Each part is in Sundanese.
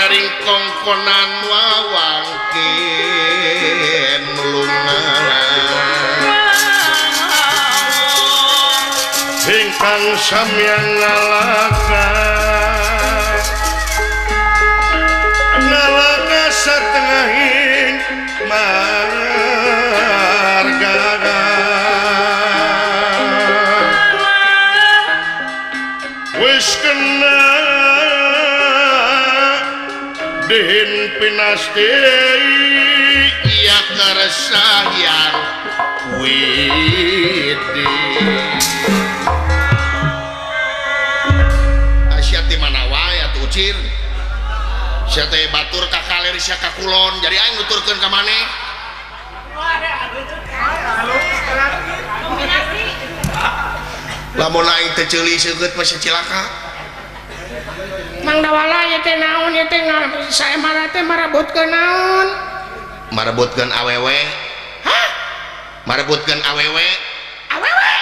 Biraring kongkonan wawangkin nulungan ingkang samyang ngalaka nalaka satengahing marga wis kena dihin pinasti iya keresahyan widi Asia ti mana wae atuh ucir sia teh batur ka kaler sia ka kulon jadi aing nuturkeun ka maneh lamun aing teh ceuli seugeut mah cilaka. Mang Dawala ieu teh naon ieu teh saemara teh marebutkeun naon? Marebutkeun awewe. Hah? Marebutkeun awewe. Awewe?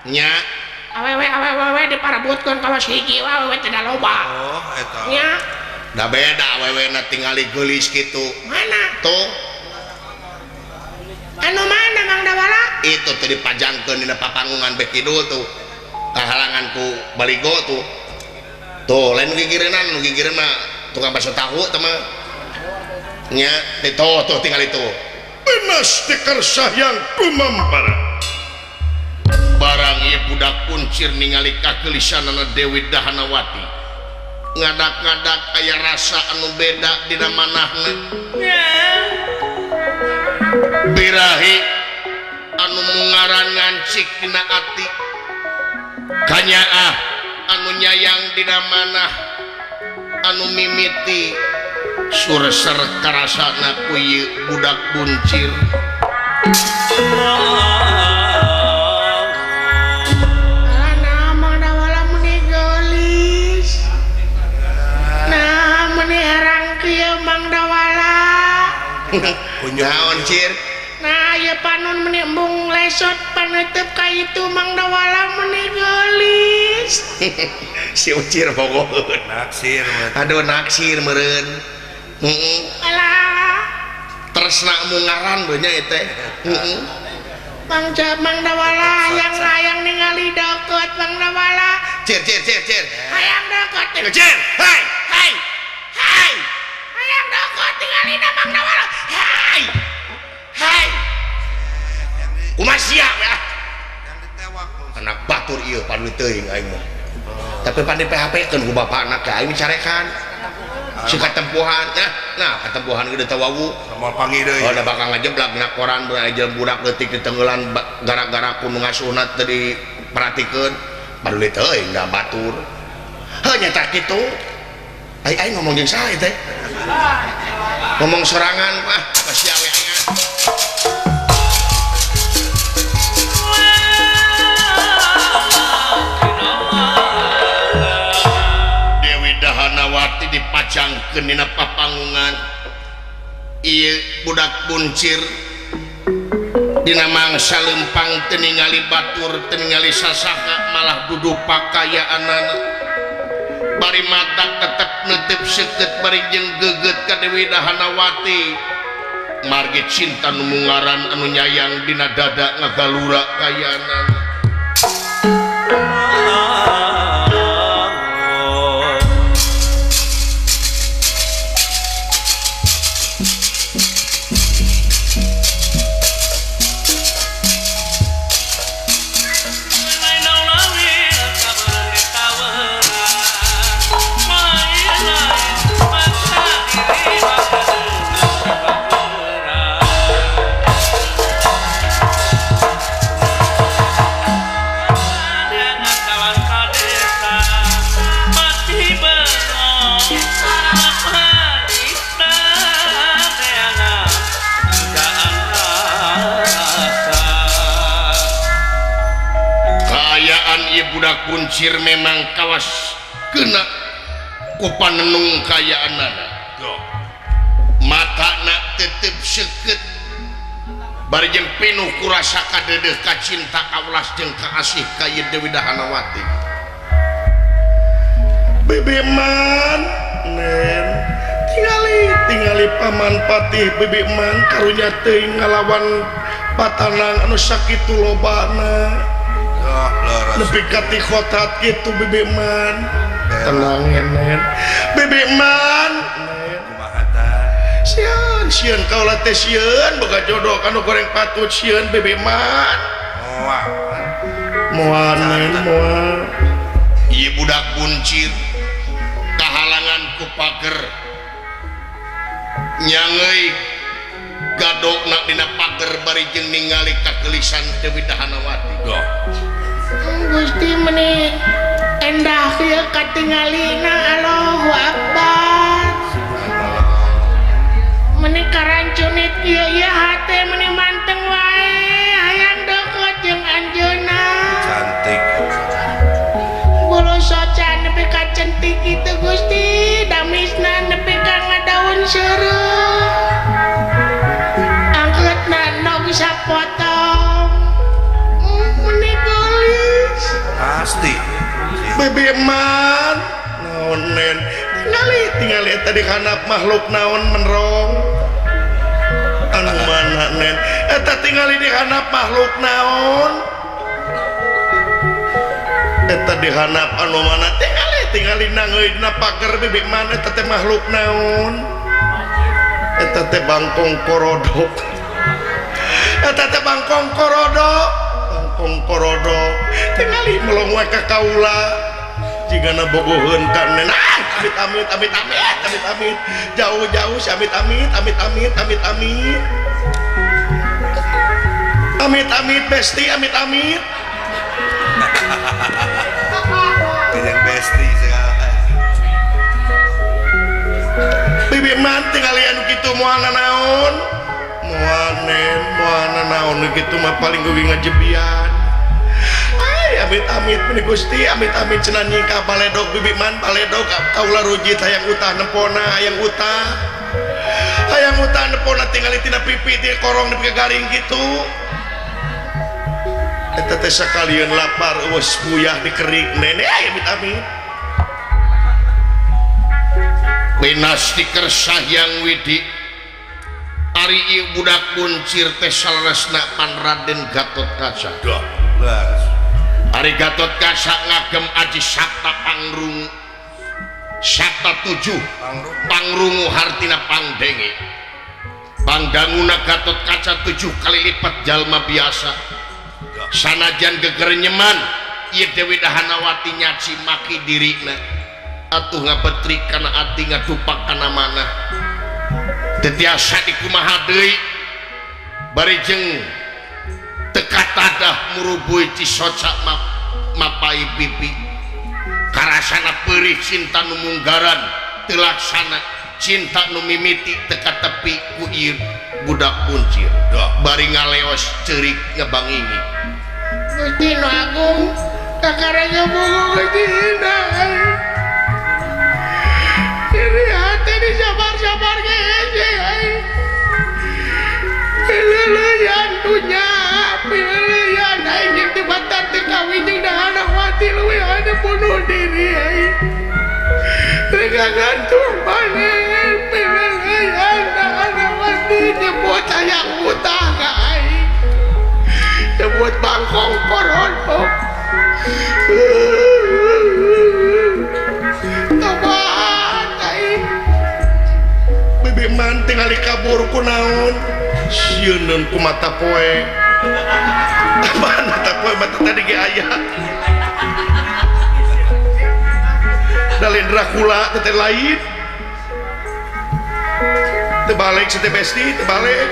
Nya. Awewe awewe diparebutkeun kawas hiji awewe teh da loba. Oh eta. Nya. Da beda awewena tingali geulis kitu. Mana? Tuh. Anu mana Mang Dawala? Itu tuh dipajangkeun dina papanggungan bek kidul tuh. Kahalangan ku baligo tuh. Tuh lain nu gigireunnan, nu gigireun mah tukang bakso tahu teh mah. Nya, tuh tuh tinggal itu. Pinas dikersah yang kumampara. Barang ieu budak kuncir ningali kageulisanana Dewi Dahanawati. Ngadak-ngadak aya rasa anu beda dina manahna. Birahi anu mungaran ngancik dina ati. Kanyaah anu nyayang dina manah anu mimiti surser karasana ku ieu budak kuncir. Nah, Mang Dawala meni geulis. Nah, meni herang kieu Mang Dawala. Naon cir? Nah, ieu panon meni embung lesot paneuteub ka itu Mang Dawala meni geulis. Si Ucir bogoheun. Naksir meureun. Aduh naksir meureun. Heeh. Alah. Tresna mungaran we nya ieu teh. Heeh. Mang Mang Dawala hayang ningali deukeut Mang Dawala. Cir cir cir cir. Hayang deukeut. Cir. Hai hai. Hai. Hayang deukeut tingali da Mang Dawala. Hai. Hai. Kumaha sia we ah. Anak batur ieu paduit teuing aing mah. Tapi pan di PHP-keun ku bapakna ke aing carekan. Si katempuhan, nah katempuhan gede tawawu. Moal panggih deui. Oh, da bakal ngajeblak dina koran beun budak leutik ditenggelan gara-gara ku nu ngasunat teu diperhatikeun. Padulit teuing da batur. Heuh nya tah kitu. Ai aing ngomong jeung saha teh? Ngomong sorangan mah sia we aing. Dahanawati dipajangkeun dina papanggungan ieu budak buncir dina mangsa lempang teu ningali batur teu ningali sasaha malah duduk pakayaanana bari mata tetep neuteup seukeut bari jeung geugeut ka Dewi Dahanawati margi cinta nu mungaran anu nyayang dina dada ngagalura kayaanana. Budak kuncir memang kawas kena ku panenung kayaanana matana tetep seukeut bari jeung pinuh ku rasa kadeudeuh ka cinta kawelas jeung kaasih ka ieu Dewi Dahanawati. Bebeman nen Tingali tingali paman patih bibi man karunya teuing ngalawan patanang anu sakitu lobana. Nepi ka ti khotat kitu bibi man. Tenang nen. Bibi man. Kumaha tah? Sieun sieun kaula teh sieun boga jodoh kanu goreng patut sieun bibi man. Moal. Moal nen moal. Ieu budak buncir kahalangan ku pager. Nyangeuy gadokna dina pager bari jeung ningali kagelisan Dewi Dahanawati. Doh. Gusti meni endah ieu katingalina Allahu Akbar. Meni karancunit ieu ieu hate meni manteng wae hayang deukeut jeung anjeunna. Cantik. Bulu soca nepi ka centik kitu Gusti, damisna nepi ka ngadaun seureuh. Angketna nog sapotong. Meni geulis. Pasti. Bibi man naon nen tingali tingali eta di handap makhluk naon menrong anu mana nen eta tingali di handap makhluk naon eta di handap anu mana tingali tingali nangeui dina pager bibi man eta teh makhluk naon eta teh bangkong korodok eta teh bangkong korodok bangkong korodok tingali melong we ka kaula jigana bogoheun ka nen amit amit amit amit amit amit jauh-jauh si amit amit amit amit amit amit amit amit besti amit amit Kijang besti segala. Bibi man tingali anu kitu moal nanaon moal nen moal nanaon nu kitu mah paling geuwi ngajebian. Ay, amit amit meni Gusti amit amit cenah nyingkah baledog bibi man baledog kaula rujit hayang utah nempona hayang utah nempona tingali tina pipi tina korong nepi ka garing kitu eta teh sakalieun lapar eueus puyah dikerik nenek ay, amit amit Winas dikersa Hyang Widi ari ieu budak buncir teh saleresna pan Raden Gatotkaca. Doh, leres. Ari Gatotkaca ngagem aji sapta pangrungu sapta tujuh pangrungu hartina pangdenge pangdanguna Gatotkaca 7 kali lipat jalma biasa sanajan gegerenyeman ieu Dewi Dahanawati nyaci maki dirina atuh ngapetrik kana ati ngadupak kana manah teu tiasa dikumaha deui bari jeung teka tadah murubuy cisoca mapai pipi karasana perih cinta nu munggaran teu laksana cinta nu mimiti teka tepi ku ieu budak buncir bari ngaleos ceurik ngebangingi Gusti nu agung kakaranya bogo Gusti indah diri hati di sabar-sabar ge pileuleyan dunya pileuleyan aing jeung tibatan teu kawin jeung Dahanawati leuwih anu bunuh diri aing teu kagantung maneh pileuleyan Dahanawati nyebut hayang utah ka aing nyebut bangkong korodok tobat aing bibi man tingali kabur ku naon sieun ku mata poe apaan mata poe mata tadi ge aya dalin Dracula teh lain teu balik si teh besti teu balik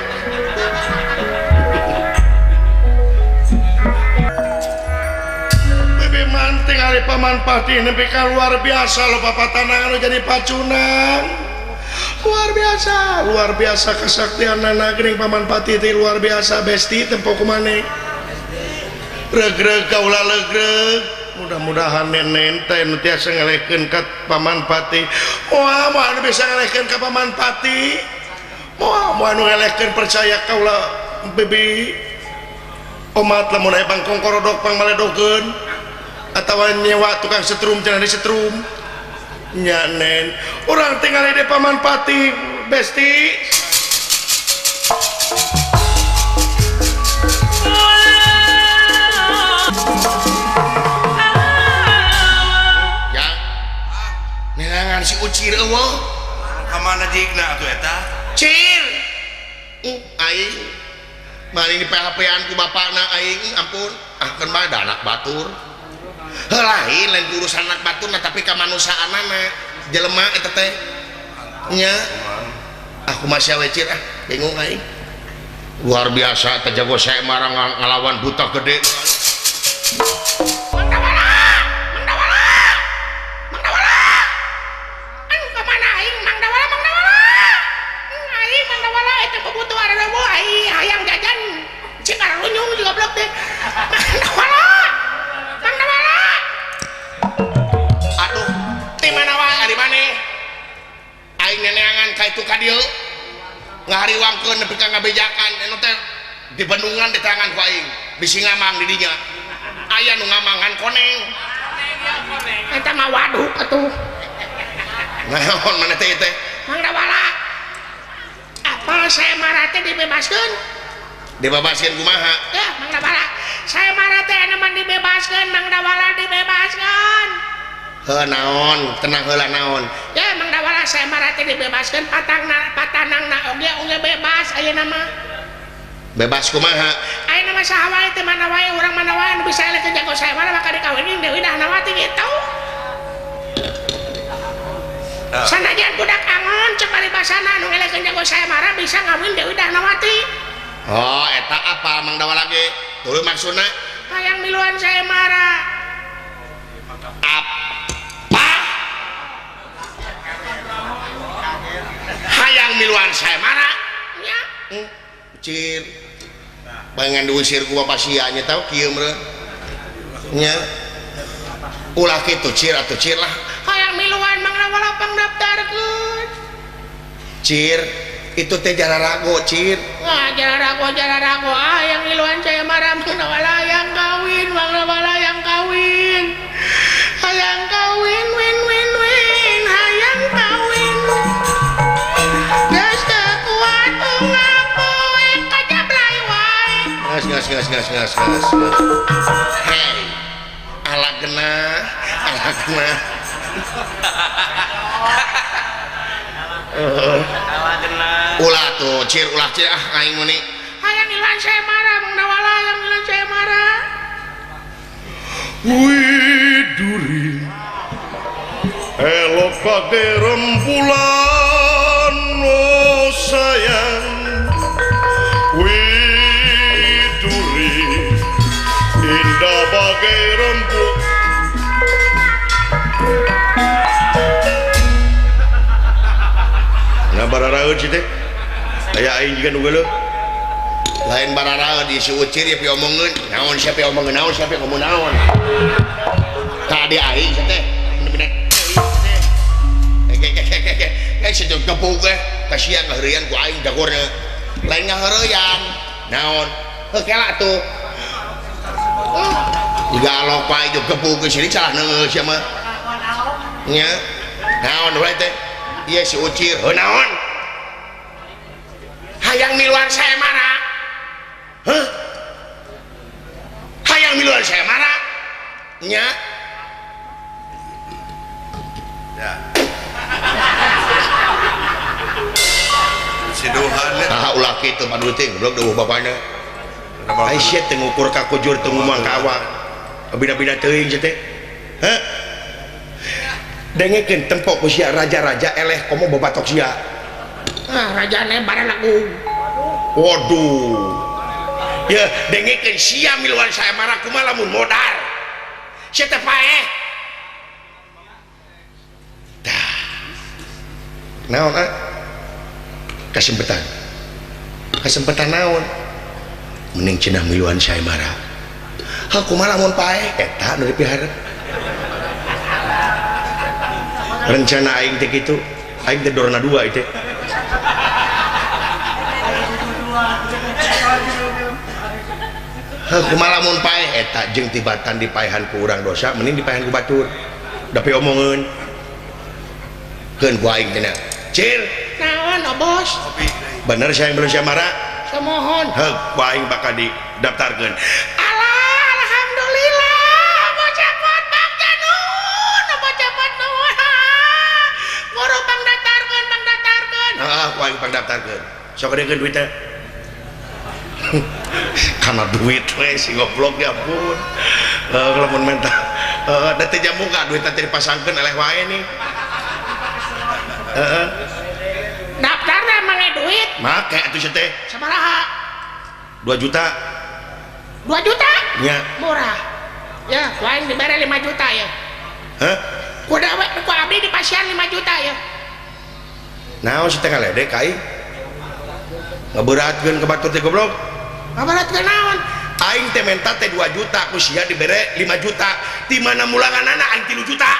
bibi man tingali paman patih nepi ka luar biasa lo papatanang anu jadi pacunang luar biasa kesaktianana geuning paman patih teh luar biasa besti tempo kumaneh regreg kaula legreg mudah-mudahan nenen teh nu tiasa ngalehkeun ka paman patih moal moal anu bisa ngalehkeun ka paman patih moal moal anu ngalehkeun percaya kaula bibi omat lamun aya bangkong korodok pangmaledogeun atawa nyewa tukang setrum cenah disetrum Nya nen urang tinggal di Paman Pati besti. Ya. Neangan si Ucir eueuh. Ka mana jigna atuh eta? Cir. Aing maling di PHP-an ku bapakna aing ampun. Ah keun bae da anak batur. Heuh lain lain urusan anak batur nah tapi kamanusaanana jelema eta teh. Nya. Aku masih we cir ah bingung aing. Luar biasa teh jago saya marang ngalawan buta gede. Mang Dawala, Mang Dawala. Mang Dawala. Anu ka mana aing Mang Dawala, Mang Dawala. Aing Mang Dawala eta butuh areueuh aing hayang jajan cik arunyung juga goblok teh. Mang Dawala. Mang Dawala. Aduh, ti mana wae ari maneh? Aing neneangan ka itu ka dieu. Ngahariwangkeun nepi ka ngabejakan anu teh di bendungan di tangan ku aing. Bisi ngamang di dinya. Aya nu ngamangan koneng. Eta mah waduk atuh. Naon maneh teh teh? Mang Dawala. Apa saya marah teh dibebaskeun? Dibebaskeun kumaha? Ya, Mang Dawala. Saya marah teh anu mah dibebaskeun, Mang Dawala dibebaskeun. Heuh naon, tenang heula naon. Ya, Mang Dawala saya marah teh dibebaskeun patangna patanangna oge oge bebas ayeuna mah. Bebas kumaha? Ayeuna mah saha wae teh mana wae urang mana wae nu bisa eleh jago saya marah maka dikawinin Dewi Dahnawati gitu. Sanajan budak angon cek paribasana nu elehkeun jago saya marah bisa ngawin Dewi Dahnawati. Oh, eta apa Mang Dawala ge? Tuluy maksudna hayang miluan saya marah. Apa? Hayang miluan saya marah? Nya. Cir. Pengen diusir ku bapak sia nya tau kieu meureun. Nya. Ulah kitu cir atuh cir lah. Hayang miluan Mang Dawala pangdaftarkeun. Cir, itu teh jararago cir. Wah, jararago jararago ah yang miluan saya marah Mang Dawala hayang kawin, Mang Dawala hayang kawin. Hayang kawin win win win hayang kawin. Geus teu kuat ungapoe kajablay wae. Geus geus geus geus geus geus. Hey. Ala genah, ala genah. Ulah tuh cir ulah cir ah aing meuni. Hayang miluan saya marah Mang Dawala hayang miluan saya marah. Widuri elok bagai rembulan oh sayang. Widuri indah bagai rembulan. Nah bararaeun sih teh. Aya aing jiga nu geuleuh. Lain bararaeun di si Ucir ya piomongeun. Naon sia piomongeun naon sia ngomong naon. Tadi aing sia teh. Ge ge ge gepuk ge kasihan ngaheureuyan ku aing dagorna. Lain ngaheureuyan. Naon? Heuh kela atuh. Jiga alok wae jeung gepuk ge sini salah neungeuh sia mah. Nya. Naon wae teh? Ieu si Ucir. Heuh naon? Hayang miluan saya marah. Heuh? Hayang miluan saya marah. Nya. Ya. Siduhan. Tah ulah kitu padu teh goblok deuh bapana. Ai sia teh ngukur ka kujur teu ngumang ka awak. Bida-bida teuing sia teh. Heuh? Dengekeun tempok ku sia raja-raja eleh komo babatok sia. Ah, rajane baralagu. Waduh. Ya, dengekeun sia miluan saya marah kumaha lamun modar. Sia teh paeh. Tah. Naon ah? Kasempetan. Kasempetan naon? Mending cenah miluan saya marah. Ha kumaha lamun paeh? Eta nu dipiharep. Rencana aing teh kitu, aing teh dorna dua itu. Heuh kumaha lamun paeh eta jeung tibatan dipaehan ku urang dosa mending dipaehan ku batur. Da piomongeun. Keun ku aing teh. Cir. Naon bos? Bener saya belum saya marah. Semohon. Heug, ku aing bakal didaftarkeun. Alah, alhamdulillah. Bos cepot bagja nuhun, bos cepot nuhun. Guru pangdaftarkeun, pangdaftarkeun. Heeh, ku aing pangdaftarkeun. Sok gedekeun duitna. Karena duit we si goblok ya ampun. Lamun menta da teh jamuka duit teh dipasangkeun eleh wae nih. Heeh. Daftarna make duit. Make atuh sia teh. Sabaraha? 2 juta. 2 juta? Nya. Murah. Ya, ku aing dibere 5 juta ya. Hah? Ku dawe ku abdi dipasihan 5 juta ya. Naon si teh ngaledek ka aing? Ngaberatkeun ka batur teh goblok. Ngaberatkeun naon? Aing teh menta teh 2 juta, ku sia dibere 5 juta. Di mana mulanganana aing 3 juta.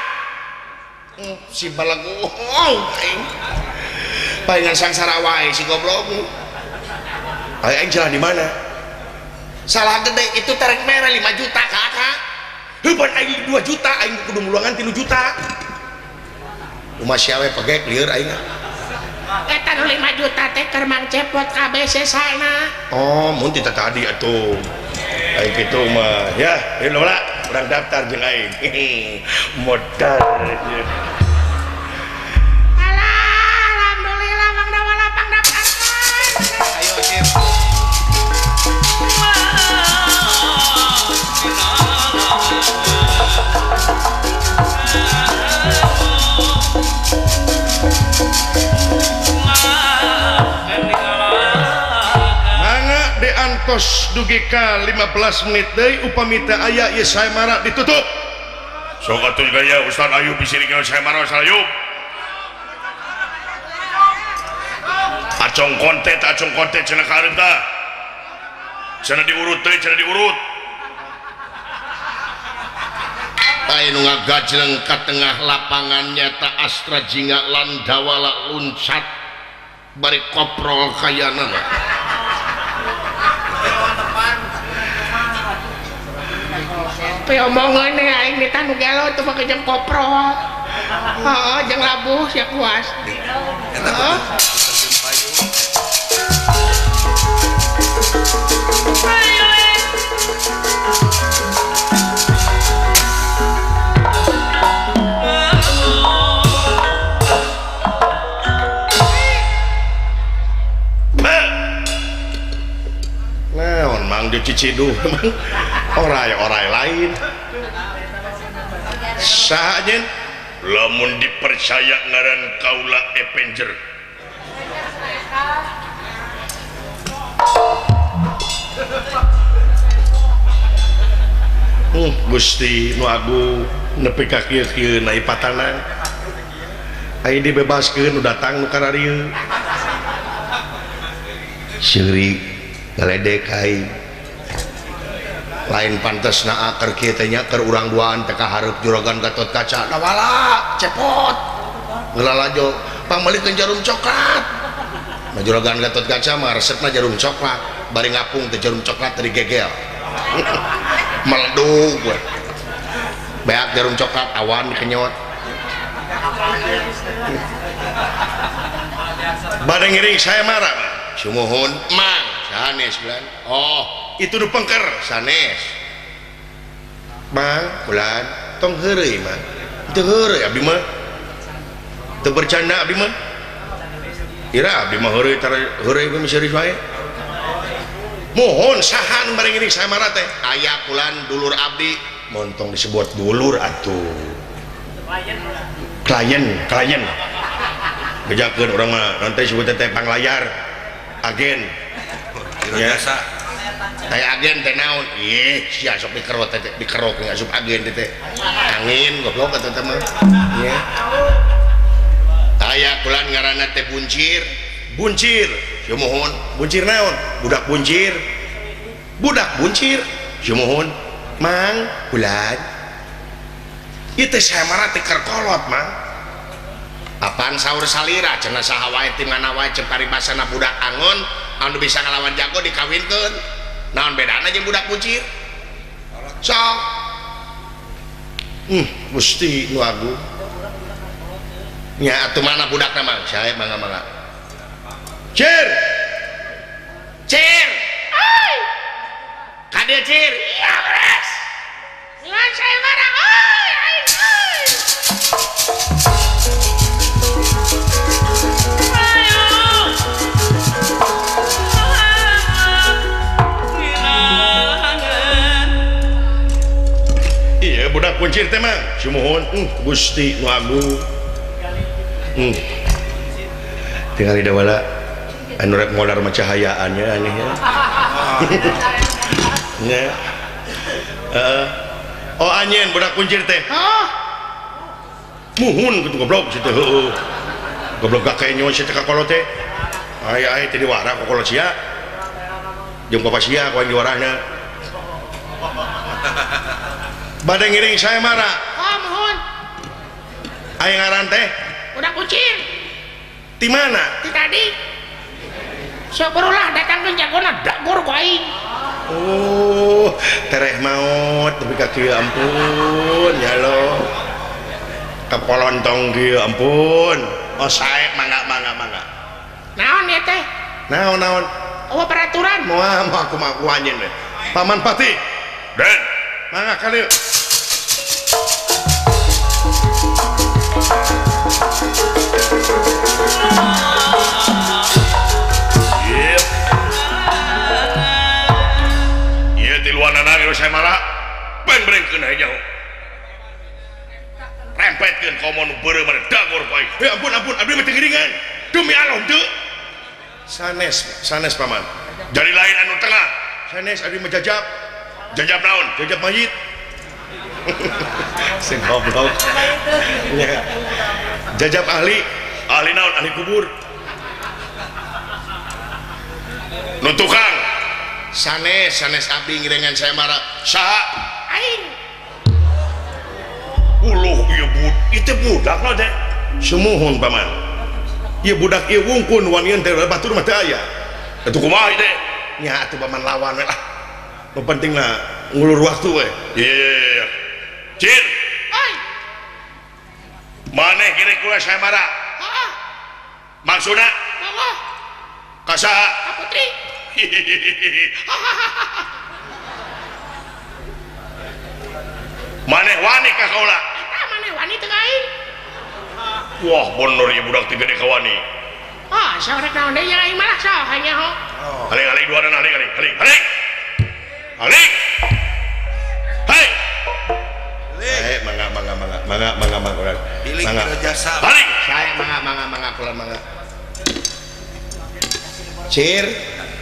Si balagu aing. Palingan sangsara wae si goblok. Aing salah di mana? Salah gede itu tarik merah 5 juta kakak. Heupan aing 2 juta, aing kudu mulangan 3 juta. Kumaha sia we pegek lieur aing. Eta nu 5 juta teh keur Mang Cepot kabeh sesana. Oh, mun ti tadi atuh. Aing kitu mah. Ya, ieu lah urang daftar jeung aing. Modal. Alah, alhamdulillah Mang Dawala pangdaftarkeun. Ayo, Cip. Tos dugi ka 15 menit deui upami teu aya ieu sayembara ditutup. Sok atuh gaya Ustaz Ayub bisi dikeun sayembara Ustaz Ayub. Acong kontet cenah ka hareup tah. Cenah diurut deui, cenah diurut. Aya nu ngagajleng ka tengah lapangan nyata Astra Jingga lan Dawala luncat bari koprol kayana mah. Piomongan nih aing di tanu gelo itu pakai jam koprol. Heeh, jeung labuh sia kuas. Heeh. Naon mang diciciduh emang orai-orai lain. Saha nyen? Lamun dipercaya ngaran kaula Avenger. Gusti nu agung nepi ka kieu-kieu na ipatana. Aing dibebaskeun nu datang nu kararieu. Seuri ngaledek aing. Lain pantes na keur kieu teh nya keur urang duaan teh ka hareup juragan Gatot Kaca. Dawala cepot. Ngelalajo pangmeulikeun jarum coklat. Nah juragan Gatot Kaca mah resepna jarum coklat, bari ngapung teh jarum coklat teh digegel. Meledug we. Beak jarum coklat awan dikenyot. Bade ngiring saya marah. Sumuhun mang sanes bulan. Oh, itu nu pengker sanes. Mang bulan tong heureuy mang. Teu heureuy abdi mah. Teu bercanda abdi mah. Ira abdi mah heureuy tara heureuy mah serius wae. Mohon saha nu bari ngiring saya marah teh. Aya bulan dulur abdi, montong disebut dulur atuh. Klien, klien. Bejakeun urang mah nanti sebut teh panglayar. Agen. Ya. Jasa. Kayak agen teh naon? Ih, sia sok dikerok teh, dikerok ngasup agen teh. Angin goblok atuh teh mah. Ieu. Aya kulan ngaranna teh buncir. Buncir. Sumuhun, buncir naon? Budak buncir. Budak buncir. Sumuhun. Mang, bulan. Ieu teh sayembara teh keur kolot, Mang. Apaan sahur salira cenah saha wae ti mana wae ceuk paribasana budak angon anu bisa ngalawan jago dikawinkeun. Naon bedana jeung budak buncir? Sok. Gusti nu agung. Nya atuh mana budakna Mang? Sae mangga mangga. Cir. Cir. Ai. Ka dieu Cir. Iya beres. Ngan saya marah. Ai ai ai. Ayo. Iya budak kuncir teh Mang. Sumuhun Gusti nu agung. Tinggal di dawala anu rek modar mah cahayaannya aneh ya. Nya. Heeh. Oh anjeun budak kuncir teh. Hah? Muhun kitu goblok situ heueuh. Goblok gak kenyo sia teh ka kolot teh. Aya aya teh diwara ku kolot sia. Jeung bapa sia ku aing diwarahna. Bade ngiring saya marah. Oh, muhun. Aya ngaran teh? Budak kuncir. Di mana? Di tadi. Syukurlah datang ke jagona dagor ku aing. Oh, tereh maut tapi ka kieu ampun ya lo. Kepolontong kieu ampun. Oh sae mangga mangga mangga. Naon ieu teh? Naon naon? Oh peraturan. Moal moal aku mah ku anjeun we. Paman Pati. Den. Mangga ka dieu. Ieu tiluanana geus saya marah. Beng-brengkeun hae nyaho. Rempetkeun komo nu beureum mana dagor ku aing. Eh ampun ampun abdi mah teu geuringan. Demi Allah henteu. Sanes sanes paman. Jadi lain anu tengah. Sanes abdi mah jajab. Jajab naon? Jajab mayit. Sing goblok. Nya. Jajab ahli, ahli naon? Ahli kubur. Nu tukang. Sanes sanes abdi ngiringan saya marah. Saha? Aing. Uluh ieu ieu teh budak mah teh. Sumuhun paman. Ieu budak ieu wungkun wanian teh batur mah teu aya. Atuh kumaha ieu teh? Nya atuh paman lawan we lah. Nu penting mah ngulur waktu we. Iya iya iya. Cir. Oi. Maneh kira kula saya marah. Heeh. Maksudna? Mangga. Ka saha? Ka Putri. Maneh wani ka kaula? Eta maneh wani teu ka aing? Wah, bener ieu budak teh gede ka wani. Ah, sok rek naon deui aing mah lah sok hayang nyaho. Haling-haling duanan haling haling haling. Haling. Haling. Hai. Eh, mangga mangga mangga mangga mangga mangga. Mangga jasa. Haling. Saya mangga mangga mangga kula mangga. Cir.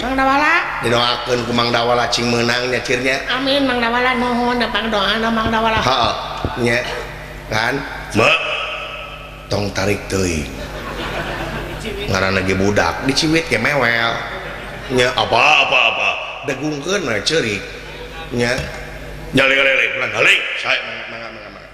Mang Dawala. Didoakeun ku Mang Dawala cing meunang nya Cirnya. Amin Mang Dawala nuhun depang doana Mang Dawala. Heeh. Nya. Kan? Ma. Tong tarik teuing. Ngaranna ge budak diciwit ge mewel. Nya apa apa apa. Degungkeun we ceurik. Nya. Nya haling haling haling. Haling. Sae mangga mangga mangga mangga.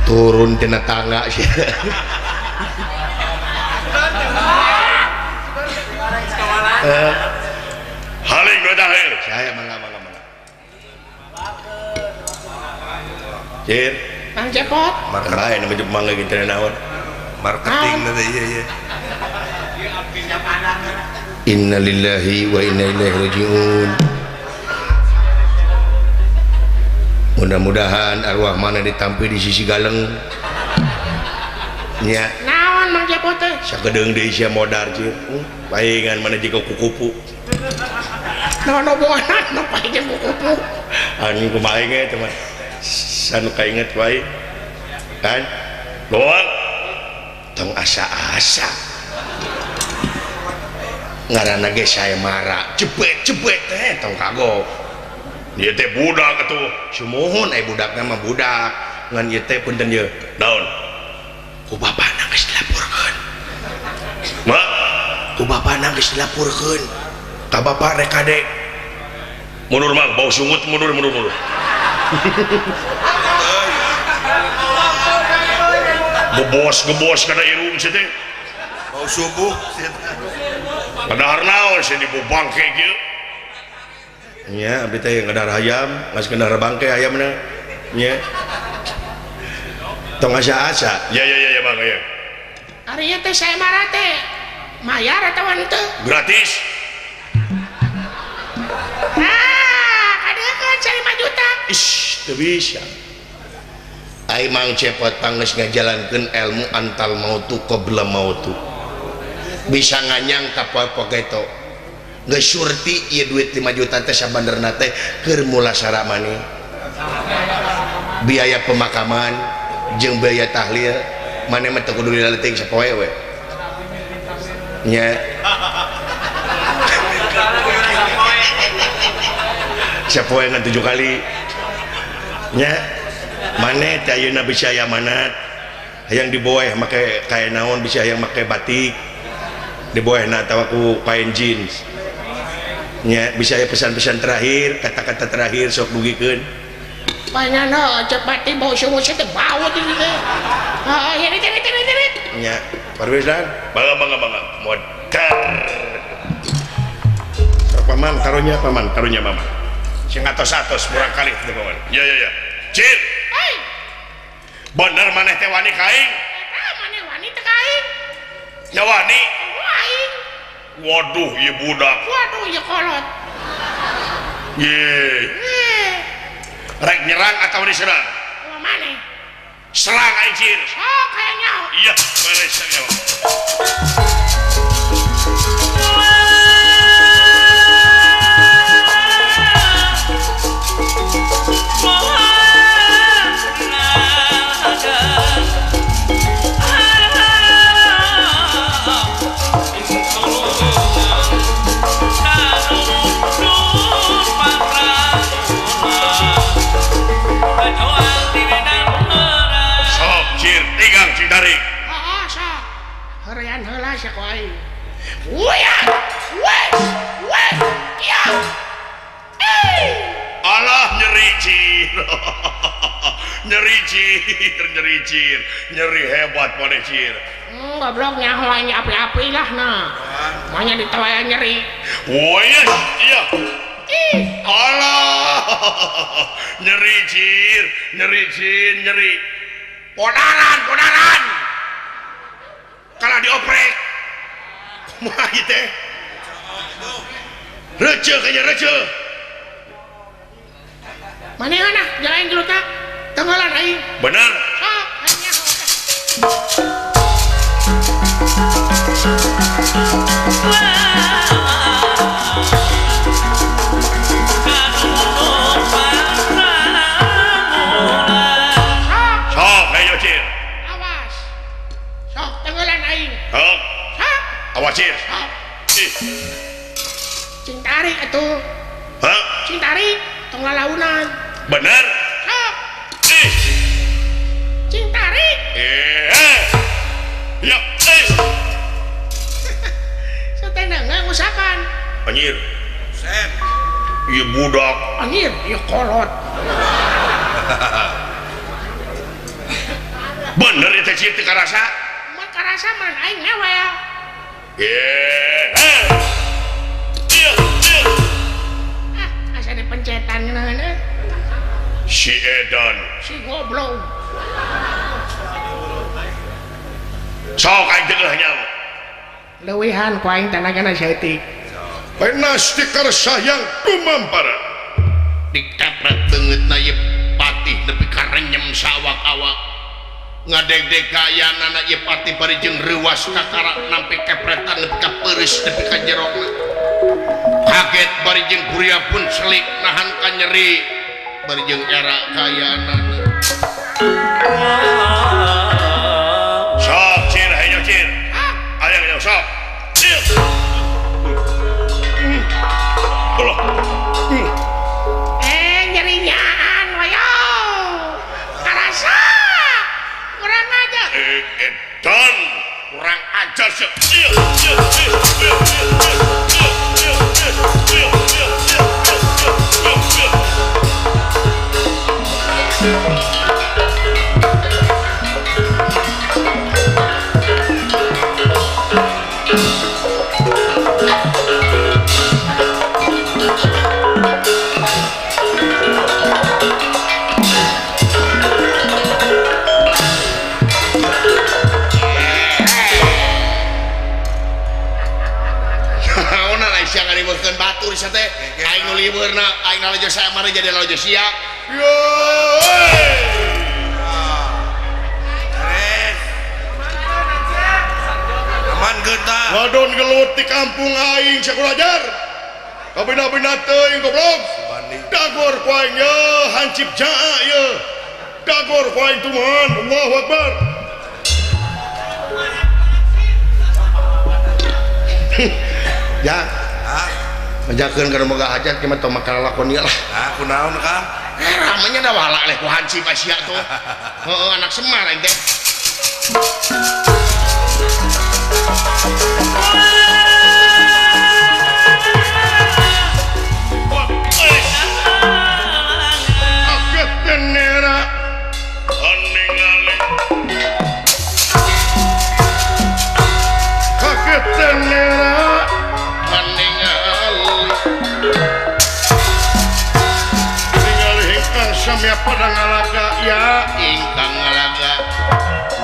Turun tina tangga sih. Haling dua haling. Saya mangga mangga mangga. Cir. Mang Cepot. Marketing namanya mangga gitu naon. Marketing nanti iya iya. Innalillahi wa inna ilaihi rajiun. Mudah-mudahan arwah mana ditampi di sisi galeng. Nya. Naon Mang Cepot teh? Sakedeung deui sia modar cir. Paingan mana jika kukupu. Naon hubunganna nu paing jeung kukupu? Anjing kumaha aing teh mah. Sanu kainget wae. Kan? Doang. Tong asa-asa. Ngaranna ge saya marah. Jebet-jebet teh tong kagok. Ieu teh budak atuh. Sumuhun aya budakna mah budak. Ngan ieu teh punten ieu. Naon? Ku bapana geus dilaporkeun. Ma, ku bapana geus dilaporkeun. Ka bapak rek kade. Mundur Mang, bau sungut mundur mundur mundur. Gebos gebos kana irung sia teh. Bau subuh. Padahal naon sih di bangke kieu. Nya abdi teh ngadahar hayam, geus ngadahar bangke hayamna. Nya. Tong asa-asa. Ya ya ya ya bang ya. Ari ieu teh saya marah teh. Mayar atawa henteu? Gratis. Ah, kadeukeuh 5 juta. Ish, teu bisa. Ai Mang Cepot panggeus ngajalankeun ilmu antal mautu qabla mautu. Bisa nganyang ka poe-poe geto. Geus surti ieu duit 5 juta teh sabenerna teh keur mulasara maneh. Biaya pemakaman jeung biaya tahlil maneh mah teu kudu dileutik sapoe we. Nya. Sapoe ngan 7 kali. Nya. Maneh teh ayeuna bisa aya amanat hayang diboeh make kain naon bisa hayang make batik diboehna atawa ku kain jeans nya bisa aya pesan-pesan terakhir kata-kata terakhir sok dugikeun panyana cek batik bau sumur teh bau teh heeh ini ini ini ini nya parwisdan bangga bangga bangga modar paman karunya paman karunya mama sing atos-atos murang kali teh paman ya ya ya cir bener maneh teh wani ka aing? Eta maneh wani teh ka aing? Nya wani. Aing. Waduh ieu budak. Waduh ieu kolot. Ye. Rek nyerang atau diserang? Kumaha maneh? Serang aing cir. Sok hayang nyaho. Iya, beres nyaho. Tarik. Heeh, sok. Horean heula sia ku aing. Wes, wes, wes. Ya. Eh. Alah nyeri cir. Nyeri cir, nyeri cir. Nyeri hebat maneh cir. Goblok nyaho aing api-api lah nah. Manya ditawayan nyeri. Wes, iya. Ih. Alah. Nyeri cir, nyeri cir, nyeri. Ponaran, ponaran. Kalah dioprek. Kumaha ieu teh? Receh kayaknya receh. Manehna jalan gelut ta? Tenggelan aing. Bener. Sok, hayang nyaho. Awas cir. Cing tarik atuh. Hah? Cing tarik tong lalaunan. Bener. Sok. Ih. Cing tarik. Eh. Ya, eh. Satena ngusakan. Anjir. Set. Ieu budak. Anjir, ieu kolot. Bener eta cir teu karasa? Mun karasa mah aing ngewel. Ah, asa dipencetan ngeunah. Si edan. Si goblok. Sok aing teh geus nyaho. Leuwihan ku aing tanagana saeutik. Panas dikarsayang kumampara. Dikapret beungeutna ieu patih nepi ka renyem sawak-awak. Ngadegdeg kayanana ieu patih bari jeung reuwas kakara nampi kepretan nepi ka peureus nepi ka jerokna. Kaget bari jeung kuria pun selik nahan ka nyeri bari jeung era kayanana. Sok cir hayo cir. Ayo ayo sok. Cir. Allah. Eh nyerinyaan wayo. Karasa. Kurang ajar. Edan kurang ajar sih. sia ngariweuhkeun batur sia teh. Aing nu liweurna, aing lalajo saya mah jadi lalajo sia. Yo. Aman geutah. Wadon gelut di kampung aing sakulajar. Kabina-bina teuing goblok. Dagor ku aing ye, hancip jaa ye. Dagor ku aing tuman. Allahu Akbar. Ya. Ngajakeun kana boga hajat kieu mah tong make lalakon ieu lah. Ah, kunaon Kang? Ramenya da walak leh ku hancip sia tuh. Heeh, anak Semar aing teh. Pada ngalaga ya ingkang ngalaga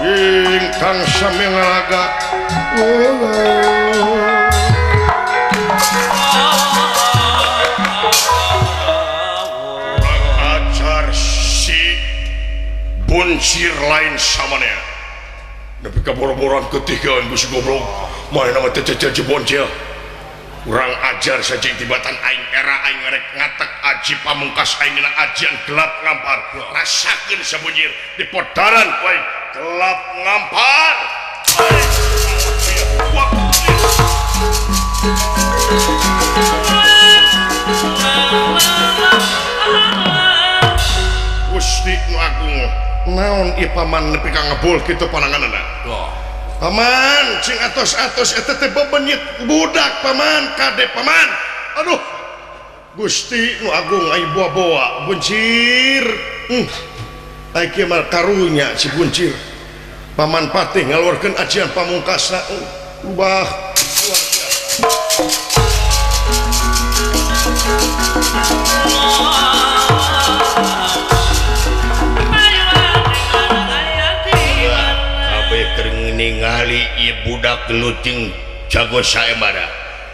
ingkang sami ngalaga. Urang ajar si buncir lain samanea nepi ka boro-boroan ketiga geus goblok manehna mah teh cece boncil. Urang ajar saja tibatan aing era aing rek ngatek aji pamungkas aing dina ajian gelap ngampar rasakeun sabunjir di podaran ku aing gelap ngampar. Gusti nu agung naon ieu paman nepi ka ngebul kitu pananganna. Paman cing atos-atos eta teh bebenyit budak paman kade paman. Aduh Gusti nu agung ai boa-boa buncir. Ai kieu mah karunya si buncir. Paman Patih ngaluarkeun ajian pamungkasna. Ubah luar biasa. Ningali ieu budak geluting jago saembara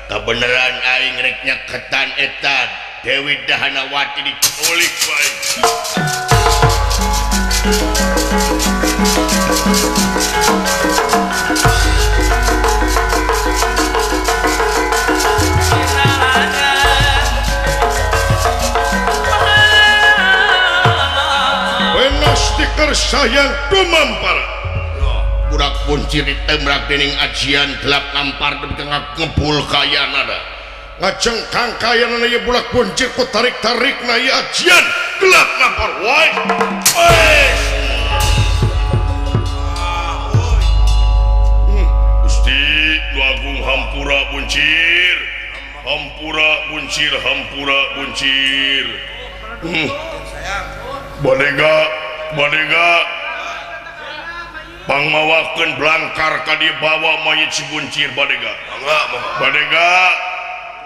kabeneran aing rek nyaketan eta Dewi Dahanawati diculik wae. Wenas diker sayang dumampara. Budak buncir ditembrak dening ajian gelap ngampar di tengah ngebul kayanana ngajengkang kayanana ieu budak buncir ku tarik-tarikna ieu ajian gelap ngampar wae. Gusti nu agung hampura buncir, hampura buncir, hampura buncir. Bodega, bodega pangmawakeun blangkar ka dieu bawa mayit si buncir badega. Badega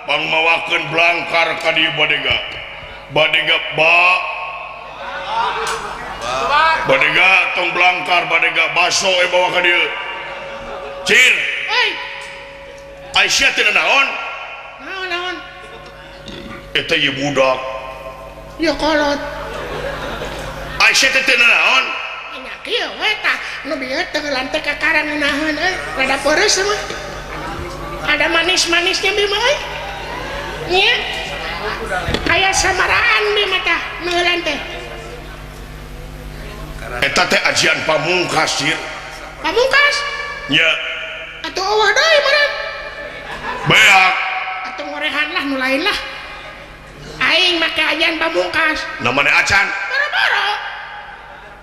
pangmawakeun blangkar ka dieu badega. Badega ba badega tong blangkar badega baso e bawa ka dieu. Cir. Hei. Aisyah teh naon? Naon-naon? Eta ieu budak. Ya kolot. Aisyah teh naon? Kieu we tah nu bieu teh lantek ka karang ngeunaheun euy rada peureus mah. Ada manis-manisnya bi mah euy. Nya. Aya samaraan bi mah tah nu heulan teh. Eta teh ajian pamungkas sir. Pamungkas? Nya. Atuh eueuh deui meureun. Beak. Atuh ngorehan lah nu lain lah. Aing make ajian pamungkas. Namanya acan. Boro-boro.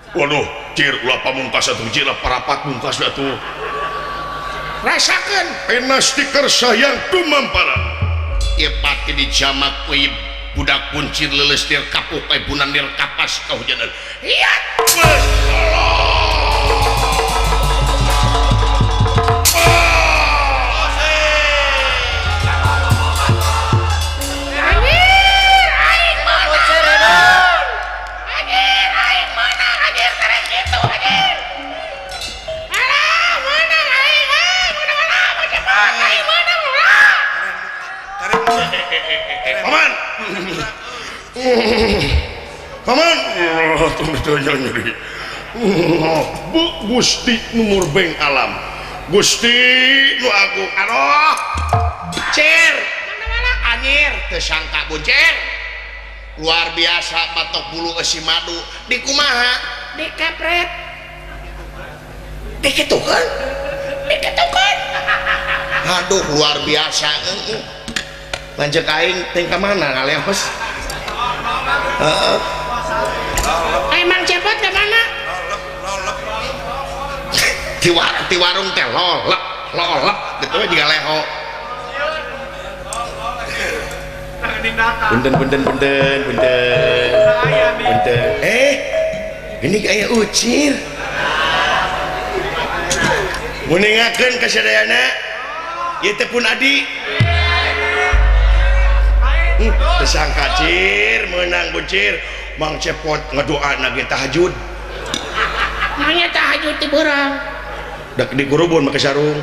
Waduh, cir ulah pamungkas atuh cir lah parapat mungkas atuh. Rasakeun enas diker sayang dumampara. Ieu pati dijamak ku budak buncir leuleus tir kapuk aya bunan nir kapas kahujanan. Iya. Paman. Paman. Nyeri. Bu Gusti nu murbeng alam. Gusti nu agung. Aduh. Cir. Anjir teu sangka buncir. Luar biasa batok bulu eusi madu. Di kumaha? Dikepret. Dikitukeun. Dikitukeun. Aduh luar biasa. Lanceuk aing teh ka mana ngaleos? Heeh. Emang cepot ka mana? Di warung teh lolep, lolep gitu juga leho. Punten punten punten punten. Punten. Ini kayak ucir. Muningakeun ka sadayana. Ieu teh pun adi. Tersangka cir, menang bucir, Mang Cepot ngadoana ge tahajud. Nanya tahajud ti beurang. Dak di gurubun make sarung.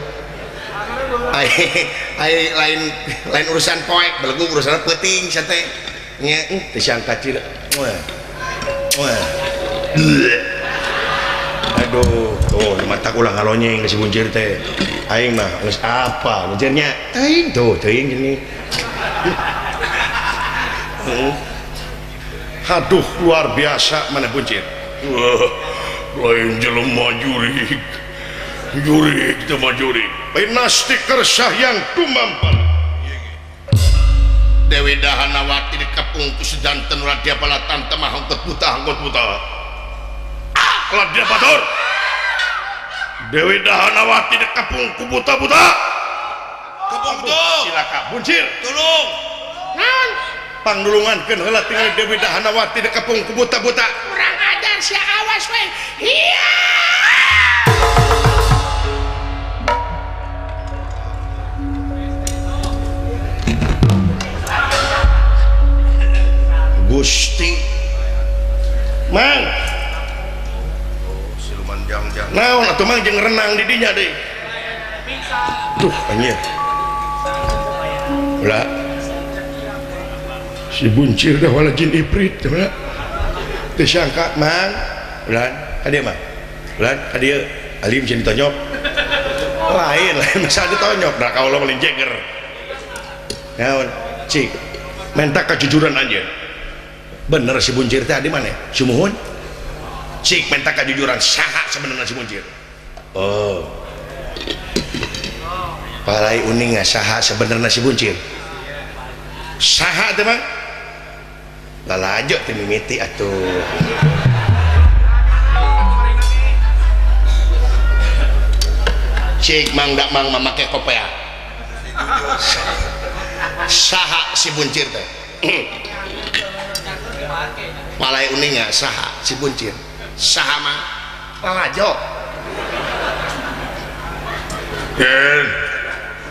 Ai lain lain urusan poek, belegu urusan peuting sia teh. Nya tersangka cir. Wah. Wah. Aduh, tuh mata ulah ngalonyeng si buncir teh. Aing mah geus apa buncirnya? Teuing tuh, teuing gini. Aduh luar biasa mana buncir. Wah, lain jelema jurik. Jurik teh mah jurik. Pinasti kersah yang tumampal. Dewi Dahanawati dikepung ku sedanten Radya Balatan temah hangkut buta hangkut buta. Ah, Radya Batur. Dewi Dahanawati dikepung ku buta-buta. Kepung tuh. Cilaka buncir. Tulung. Naon? Pangnulungankeun heula tingali Dewi Dahanawati dikepung ku buta-buta. Kurang ajar sia, awas we. Hiya. Gusti Mang. Oh, siluman jangjang. Naon atuh Mang jeung renang di dinya deui. Duh anjir. Ulah. Si buncir dah wala jin iprit ulah. Teu sangka Mang. Ulah ka dieu Mang. Ulah ka dieu alim jeung ditonyok. Lain lain masa ditonyok da kaula mah jeger. Naon? Cik. Menta kejujuran anjeun. Bener si buncir teh di mana? Sumuhun. Cik menta kejujuran saha sebenarnya si buncir. Oh. Palai uning saha sebenarnya si buncir. Saha teh Mang? Lalajo teh mimiti atuh. Cik Mang dak Mang mamake kopea. Saha si buncir teh. Palai uninga saha si buncir. Saha Mang? Lalajo. Ken.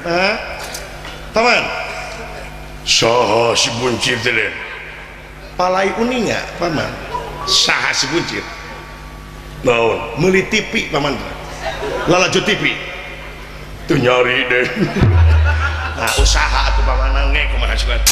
Hah? Paman. Saha si buncir teh? Palai uninga paman. Saha si buncir? Naon? Meuli TV paman. Lalajo TV. Tuh nyari deh. Nah, usaha atuh paman nge kumaha sugan.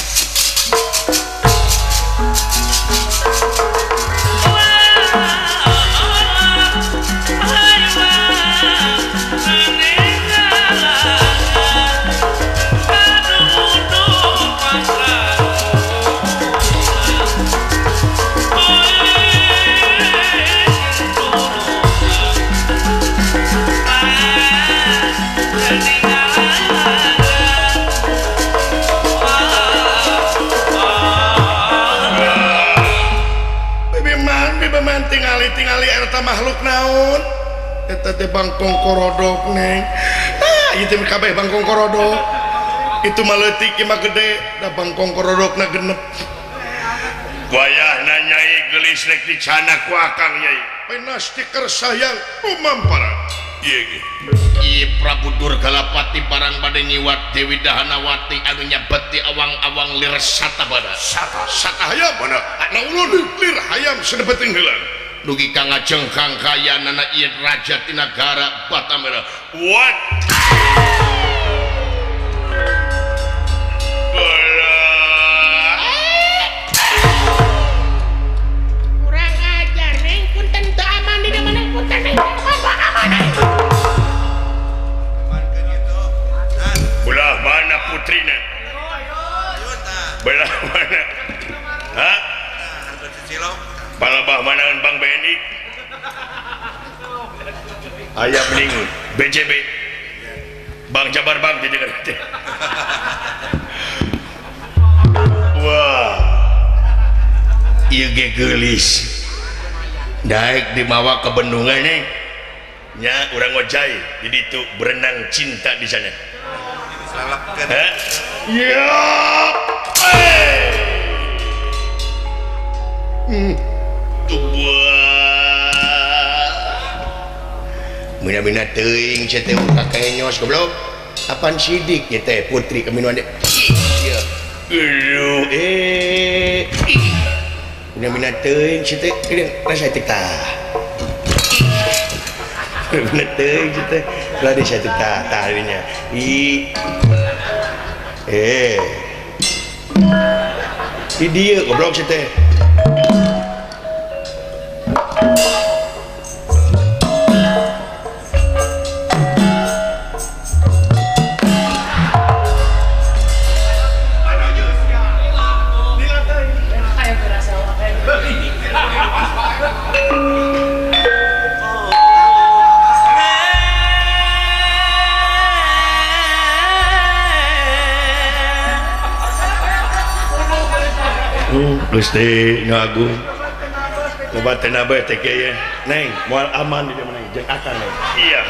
Tingali eta makhluk naon eta teh bangkong korodok neng. Ah ieu teh kabeh bangkong korodok. Itu mah leutik ieu mah gede da bangkong korodokna genep. Wayahna nyai geulis rek dicana ku akang nyai. Pinasti kersayang tumampara. Ieu ge. Ieu Prabu Durgalapati barang bade nyiwat Dewi Dahanawati anu nyabet di awang-awang lir satabada. Sata sata hayam mana? Ana ulun lir hayam sadepeting heula. Dugi ka ngajengkang kayanana ieu raja ti nagara Batamera. What? Patrina belah mana ha palebah mana Bank BNI aya meningun BJB Bang Jabar Bang di Jakarta. Wah ieu ge geulis daek dimawa ke bendungan nih nya urang ngojay di ditu berenang cinta di sana. Ya mina-mina teuing sia teh kakenyos goblok apaan sidik nya teh putri kaminuan teh ieu aduh mina-mina teuing sia teh rasa teh tah mina teuing sia teh lah di sia teh tah tah i di dieu goblok sia teh. Gusti nu agung loba teh nabeh teh kieu neng moal aman di mana jeung akang neng iya.